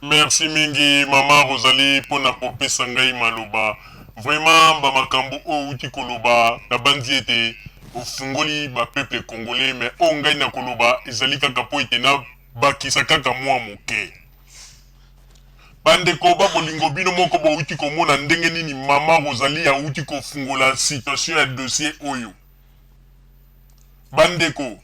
Merci mingi mama Rosalie pona kopesa ngai maloba. Vraiment ba makambo oyo owuti koloba nabanzi ete ofungoli ba peuple congolais mais oyo ngai nakoloba ezali kaka po ete nabakisa kaka mua moke. Bandeko ba bolingo bino moko bowuti komona ndenge nini mama Rosalie awuti kofungola situation ya dossier oyo. Bandeko.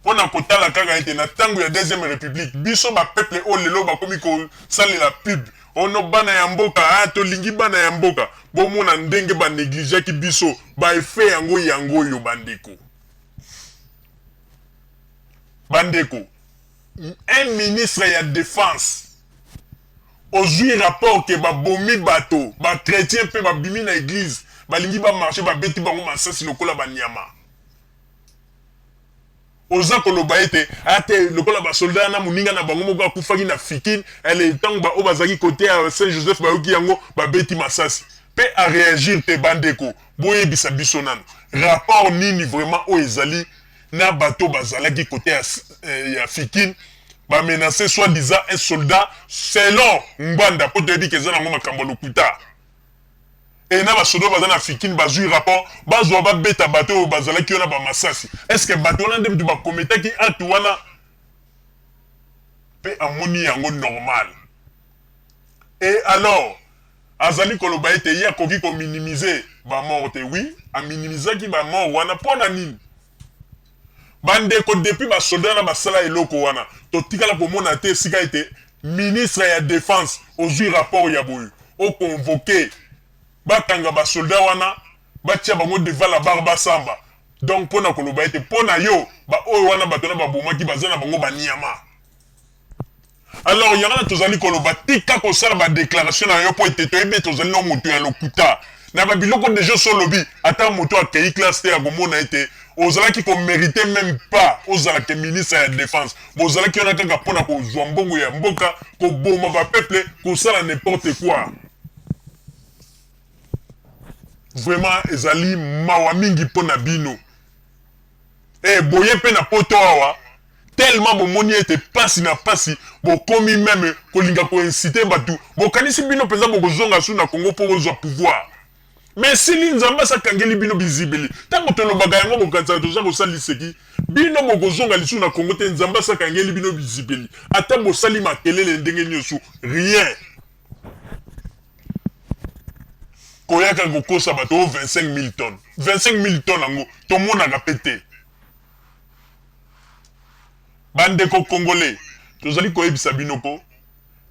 Mpo na kotala kaka ete na tango ya deuxième republique biso ba peuple oyo lelo bakomi kosalela pub ono bana ya mboka ah tolingi bana ya mboka bomona ndenge ba negligeaki biso ba effet yango yango oyo bandeko bandeko un ministre ya defense ozui rapport ke babomi bato ba chretien mpe babimi na eglise balingi ba marche babeti bango masasi lokola banyama. Oza koloba ete ah te lokola ba soldats na moninga na bango moko akufaki na Fikin, ele tango ba oyo bazalaki cote ya Saint Joseph bayoki yango babeti masasi pe a reagir te. Ba ndeko boyebisa biso nanu rapport nini vraiment oyo ezali na bato bazalaki cote ya ya Fikin ba menacer soit disant un soldat selon Ngbanda po toyebi ke eza nango makambo ya lokuta. Et na ba soda oyo baza na Fikin bazui rapport bazua ba beta bato oyo bazalaki wana ba masasi. Est ce que bato wana nde mutu ba commetaki acte wana? Pe amoni yango normal. Et alors azali koloba ete ye akoki ko minimiser ba morts te. Oui, a minimisaki ba morts wana pona nini? Ba ndeko depuis ba soldats wana basala eloko wana totikala komona te esika ete ministre ya defense ozui rapport ya boye o convoquer bakanga ba soldats wana batia bango devant la barre basamba donc pona koloba ete pona yo ba oyo wana bato wana babomaki baza na bango ba niama. Alors yango wana tozali koloba tika kosala ba declaration na yo po ete toyebi ete ozali no moto ya lokuta na ba biloko dejà osi olobi ata moto akeyi classe te akomona ete ozalaki ko merite meme pas ozala ke ministre ya defense bozalaki wana kaka pona kozua mbongo ya mboka koboma ba peuple kosala n'importe quoi vraiment ezali mawa mingi pona bino eh boye pe na poto awa Tellement bomoni ete pasi na pasi bokomi meme kolinga ko inciter batu bokanisi bino penza bokozonga su na Congo po bozua pouvoir mais esili Nzambe asi akangeli bino bizibeli tango tolobaka yango bokanisaka toza kosala liseki bino bokozonga lisusu na Congo te Nzambe asi akangeli bino bizibeli ata bosali makelele ndenge nioso rien koyaka kokosa bato o 25000 tonnes 25000 tonnes yango tomonaka pe te. Ba ndeko congolais tozali koyebisa bino ko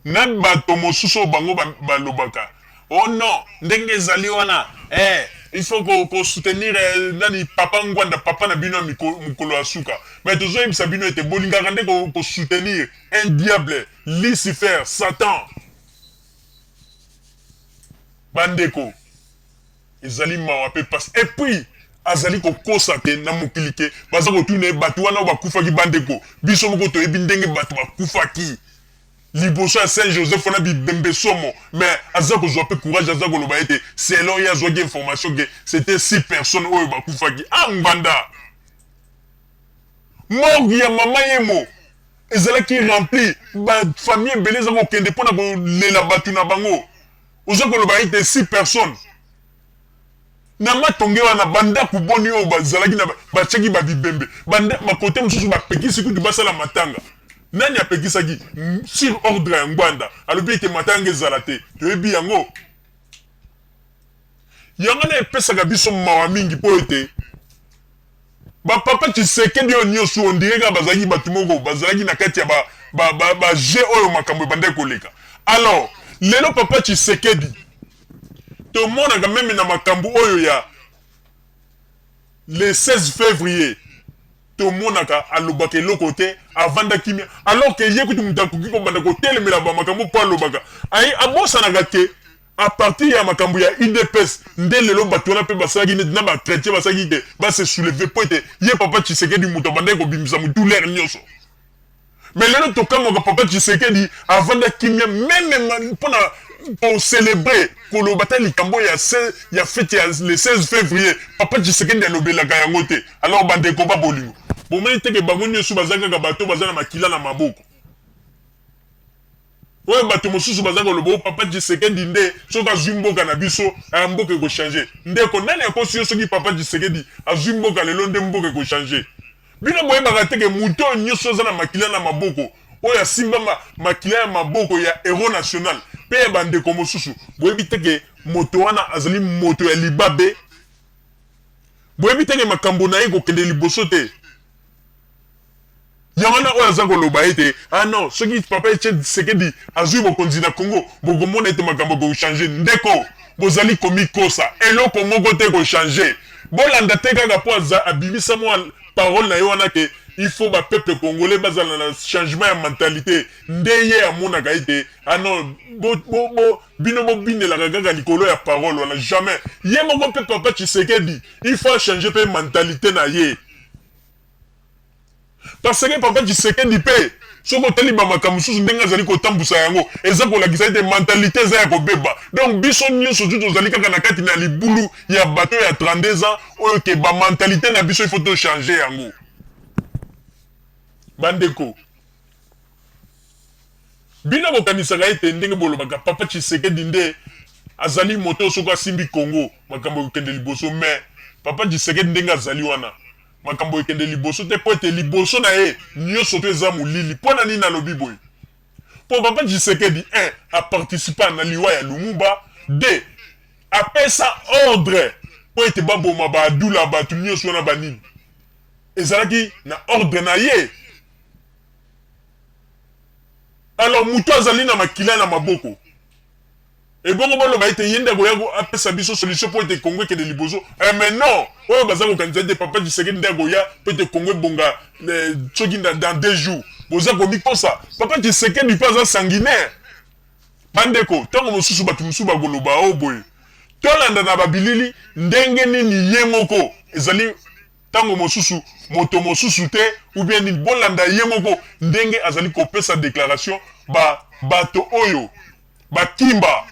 na bato mosusu oyo bango balobaka oh non ndenge ezali wana eh il faut ko, ko soutenir eh, nani papa Ngwanda papa na bino ya mokolo ya suka mais tozoyebisa bino ete bolingaka nde ko, ko soutenir un diable Lucifer Satan bandeko Ezali mawa pe pasi et puis azali kokosa ke na mokili ke baza kotuna ye batu wana oyo bakufaki bandeko biso moko toyebi ndenge batu bakufaki liboso ya saint Joseph wana bibembe somo mais aza kozua pe courage aza koloba ete selon ye azuaki information ke c'etait 6 personnes oyo bakufaki ah ngbanda morgue ya mama yemo ezalaki rempli ba famille ebele eza kokende pona kolela batu na bango Oza koloba ete 6 personnes na matonge wana ba ndaku boni oyo bazalaki na batiaki ba bibembe ba ba kote mosusu bapekisi kutu basala matanga nani apekisaki sur ordre ya Ngbanda alobi ete matanga ezala te toyebi yango yango wana epesaka biso mawa mingi mpo ete ba papa Tshisekedi oyo nioso on dirait kaka bazalaki batu moko bazalaki na kati ya ba ba ba, ba jeu oyo makambo ebandaki koleka alors lelo papa Tshisekedi tomonaka meme na makambo oyo ya le 16 février tomonaka alobaka eloko te avanda kimia alors que ye kutu moto akoki kobanda kotelemela ba makambo mpo alobaka abosanaka te A partir ya makambo ya udps nde lelo batu wana pe basalaki neti na ba chretiens basalaki ke ba se soulever po ete ye papa Tshisekedi mutu abandaki kobimisa mutu l'heure nioso. Mais lelo tokamwaka papa Tshisekedi avanda kimia meme pona ko celebrer koloba ata likambo ya ya fete ya le 16 fevrier papa Tshisekedi alobelaka yango te. Alors ba ndeko ba bolingo bomoni te ke bango nioso baza kaka bato baza na makila na maboko. Oyo bato mosusu baza koloba, o papa Tshisekedi nde soki azwi mboka na biso, mboka ekochange. Ndeko, nani akosi yo soki papa Tshisekedi azwi mboka lelo nde mboka ekochange? Bino boyebaka te ke moto oyo nyonso aza na makila na maboko, oyo asimba makila ya maboko ya héros national mpe ya bandeko mosusu, boyebi te ke moto wana azali moto ya libabe? Boyebi te ke makambo na ye ekokende liboso te? Yango wana oyo aza koloba ete ah non, soki papa Etienne Tshisekedi azwi bokonzi na Congo, bokomona ete makambo ekochange. Ndeko, bozali komikosa, eloko moko te ekochange. Bolanda te kaka mpo aza abimisa mwa parole na ye wana ke il faut ba peuple congolais bazala na changement ya mentalité, nde ye amonaka ete ah non, bo, bo, bo, bino bobinelaka kaka likolo ya parole wana. Jamais. Ye moko mpe papa Tshisekedi, il faut achanger mpe mentalité na ye. Parce que papa Tshisekedi pe soki otali ba makambo mosusu ndenge azali kotambusa yango, eza kolakisa ete mentalite eza ya kobeba. Donc biso nyonso tu tozali kaka na kati na libulu ya bato ya 32 ans oyo ke ba mentalite na biso il faut to changer yango. Bandeko, bino bokanisaka ete ndenge bolobaka papa Tshisekedi nde azali moto soki asimbi Congo makambo ekokende liboso, mais papa Tshisekedi ndenge azali wana, makambo ekende liboso te mpo ete liboso na ye nyonso to eza molili. Mpo na nini nalobi boye? Mpo papa Tshisekedi, 1, aparticipa na liwa ya Lumumba, 2, apesa ordre mpo ete baboma baadula bato nyonso wana banini, ezalaki na ordre na ye. Alors moto azali na makila na maboko, ebongo baloba ete ye nde akoya apesa biso solution mpo ete Congo ekende liboso? Mais non, oyo baza kokanisa ete papa Tshisekedi nde akoya mpo ete Congo ebonga soki dans 2 jours, boza komikosa. Papa Tshisekedi mpe aza sanguinaire. Bandeko, ntango mosusu bato mosusu bakoloba oyo boye, tolanda na babilili ndenge nini ye moko ezali, ntango mosusu moto mosusu te ou bien nini. Bolanda ye moko ndenge azali kopesa déclaration, ba bato oyo bakimba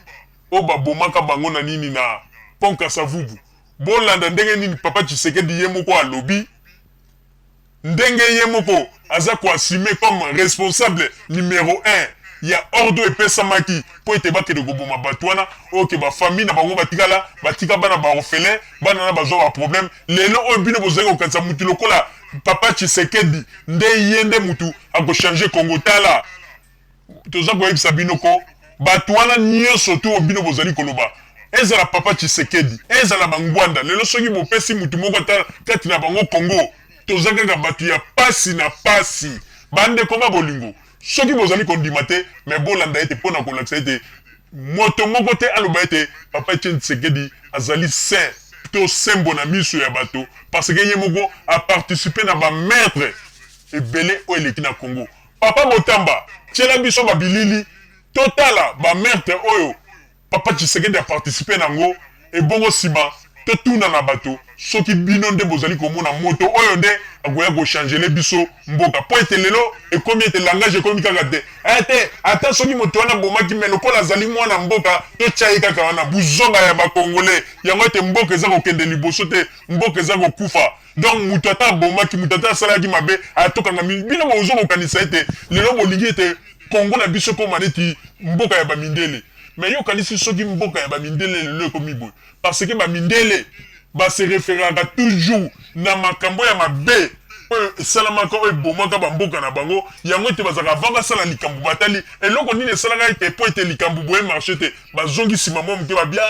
oyo babomaka bango na nini na pont Kasavubu. Bolanda ndenge nini papa Tshisekedi ye moko alobi, ndenge ye moko aza koassume comme responsable numéro 1 ya ordre epesamaki mpo ete bakende koboma bato wana, oyo ke bafamille na bango batikala, batika bana baorphelin, bana na bazwa baproblème. Lelo oyo bino bozali kokanisa mutu lokola papa Tshisekedi nde ye nde mutu akochange Congo. Tala, toza koyebisa bino ko bato wana nyonso to oyo bino bozali koloba, ezala papa Tshisekedi, ezala bangwanda, lelo soki bopesi mutu moko ata kati na bango Congo, toza kaka bato ya pasi na pasi. Bandeko ba bolingo, soki bozali kondima te, me bolanda ete mpo na kolakisa ete moto moko te aloba ete papa Etienne Tshisekedi azali saint to sembo na miso ya bato, parce que ye moko aparticipe na bameurtre ebele oyo eleki na Congo. Papa Botamba, tiela biso babilili, totala bameurtre oyo papa Tshisekedi aparticipe nango. Ebongo nsima totuna na bato soki bino nde bozali komona moto oyo nde akoya kochangele biso mboka. Mpo ete lelo ekomi ete langage ekomi kaka te te ata soki moto wana abomaki, me lokola azali mwana mboka, totya ye kaka wana. Buzoba ya bakongole yango ete mboka eza kokende liboso te, mboka eza kokufa. Donc moto ata abomaki, moto ata asalaki mabe, atokanga. Bino bozo kokanisa ete lelo bolingi ete Kongo na biso ekóma neti mboka ya bamindele, me yo okanisi soki mboka ya bamindele lelo ekomi boye parce que bamindele base référaka toujours na makambo ya mabe oyo esalamaka, oyo ebomaka bamboka na bango. Yango ete bazalaka, avant basala likambo, batali eloko nini esalaka ete po ete likambo boye marche te. Bazongi nsima mwa moke, babia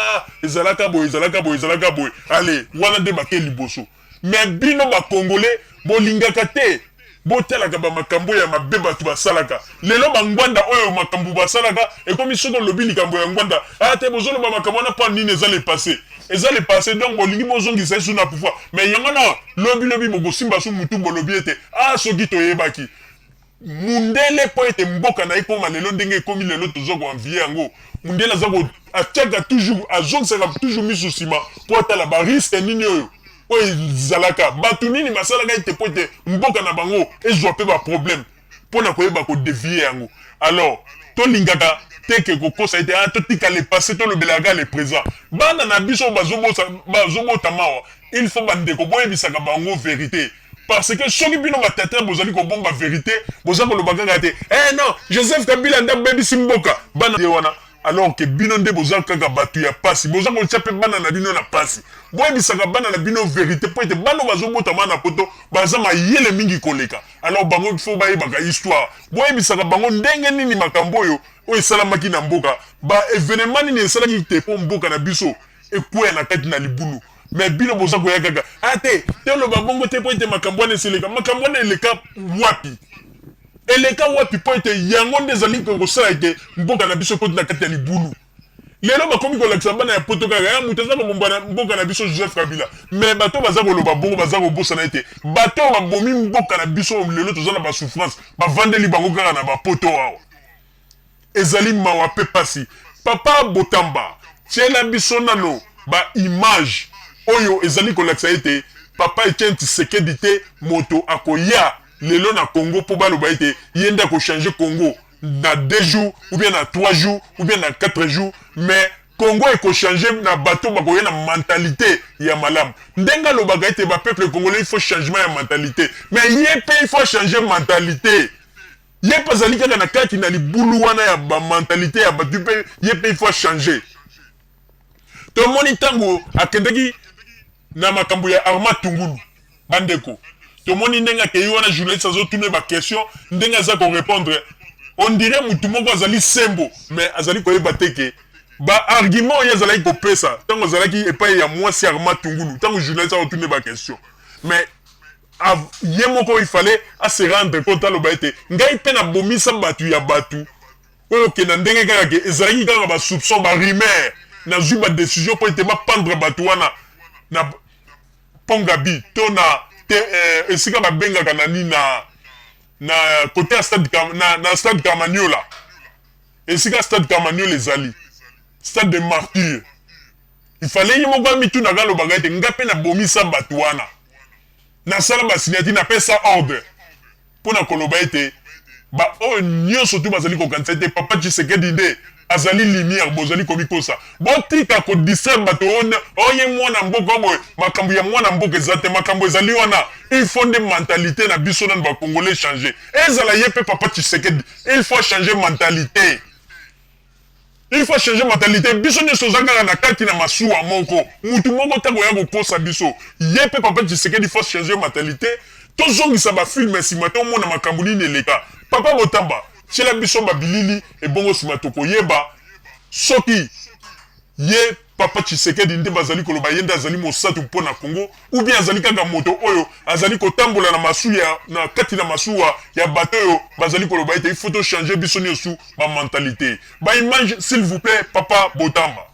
ezalaka boye, ezalaka boye, ezalaka boye, ale wana nde bake liboso. Me bino bakongole bolingaka te botalaka bamakambo ya mabe bato basalaka. Lelo bangwanda oyo makambo basalaka ekomi, soki olobi likambo ya ngwanda, aya te, bozoloba makambo wana mpo nini? Eza le passé, eza le passé. Donc bolingi bozongisa ye su na pouvoir, mais yango na lobi lobi bokosimba su mutu, bolobi ete ah, soki toyebaki. Mundele, mpo ete mboka na ye ekóma lelo ndenge ekómi lelo, toza koenvier yango. Mundele aza atiaka toujours, azongisaka toujours miso nsima mpo atala barisque nini oyo ezalaka, bato nini basalaka ete mpo ete mboka na bango ezwa mpe baproblème, mpo na koyeba kodévier yango. Alors tolingaka te ke kokosa ete ah, totika le passé, tolobelaka le présent. Bana na biso bazobotama awa, il faut bandeko boyebisaka bango vérité. Parce que soki bino batata bozali kobomba verite, boza koloba kaka te, eh non, Joseph Kabila nde abebisi mboka, bana ye wana, alors que bino nde boza kaka bato ya pasi, boza kotia mpe bana na bino na pasi. Boyebisaka bana na bino verite mpo ete bana oyo bazobotama na poto baza mayele mingi koleka. Alors bango il faut bayebaka histoire. Boyebisaka bango ndenge nini makambo oyo oyo esalamaki na mboka, ba evenement nini esalaki te mpo mboka na biso ekweya na kati na libulu. Mais bino boza koya kaka, ah te, toloba bongo te mpo ete makambo wana eseleka. Makambo wana eleka wapi? Eleka wapi mpo ete yango nde ezali kosala ete mboka na biso ekoti na kati ya libulu. Lelo bakomi kolakisa bana ya poto kaka ya moto aza kobomba na mboka na biso Joseph Kabila. Mais bato baza koloba bongo baza kobosana ete bato oyo babomi mboka na biso lelo toza na ba souffrance, bavandeli bango kaka na ba poto awa. Ezali mawa pe pasi. Papa Botamba, tiela biso nano ba image oyo ezali kolakisa ete Papa Etienne Tshisekedi te moto akoya lelo na Congo po baloba ete ye nde ako changer Congo na 2 jours ou bien na 3 jours ou bien na 4 jours, mais Congo eko changer na bato bakoya na mentalite ya malamu. Ndenge alobaka ete ba peuple congolais il faut changement ya mentalite, mais ye pe il faut changer mentalite. Ye pe azali kaka na kati na libulu wana ya ba mentalite ya batu pe ye pe il faut a changer. Tomoni tango akendeki na makambo ya Armand Tungulu, ba ndeko tomoni ndenge akeyi wana journaliste azo tuna ye ba question ndenge aza ko repondre on dirait mutu moko azali sembo mais azali koyeba te ke ba argument oyo azalaki kopesa tango azalaki epai ya mwasi Armand Tungulu tango journaliste azo tuna ye ba question mais ye moko il fallait a se rendre compte, aloba ete ngai mpe nabomisa bato ya bato oyo ke na ndenge kaka ke ezalaki kaka ba soupçon, ba rumeur, nazwi ba decision mpo ete bapendre bato wana na Pont Gaby to na te, esika babengaka na nini na kote ya stade, na stade Kamaniola, esika stade Kamaniola ezali, stade de martyr. Il fallait ye moko amitunaka, alobaka ete nga mpe nabomisa bato wana, nasala ba signature, napesa ordre mpo na koloba ete ba oyo nyonso tu bazali kokanisa ete Papa Tshisekedi nde azali lumière, bozali komikosa. Botika ko distraire bato oyo ye mwana mboka boye, makambo ya mwana mboka eza te, makambo ezali wana. Il faut nde mentalité na biso nanu ba Congolais changer. Ezala ye mpe Papa Tshisekedi, il faut changer mentalité. Il faut changer mentalité. Biso nionso toza kaka na kati na masuwa moko. Mutu moko te akoya kokosa biso. Ye pe Papa Tshisekedi faut changer mentalité. Tozongisa ba film sima tomona makambo nini eleka. Papa Botamba, tiela biso ba bilili ebongo sima tokoyeba soki ye Papa Tshisekedi nde bazali koloba ye nde azali mosatu mpo na Congo ou bien azali kaka moto oyo azali kotambola na masuya na kati na masuwa ya bato oyo bazali koloba ete il faut to changer biso niosu ba mentalite. Ba images s'il vous plait Papa Botamba.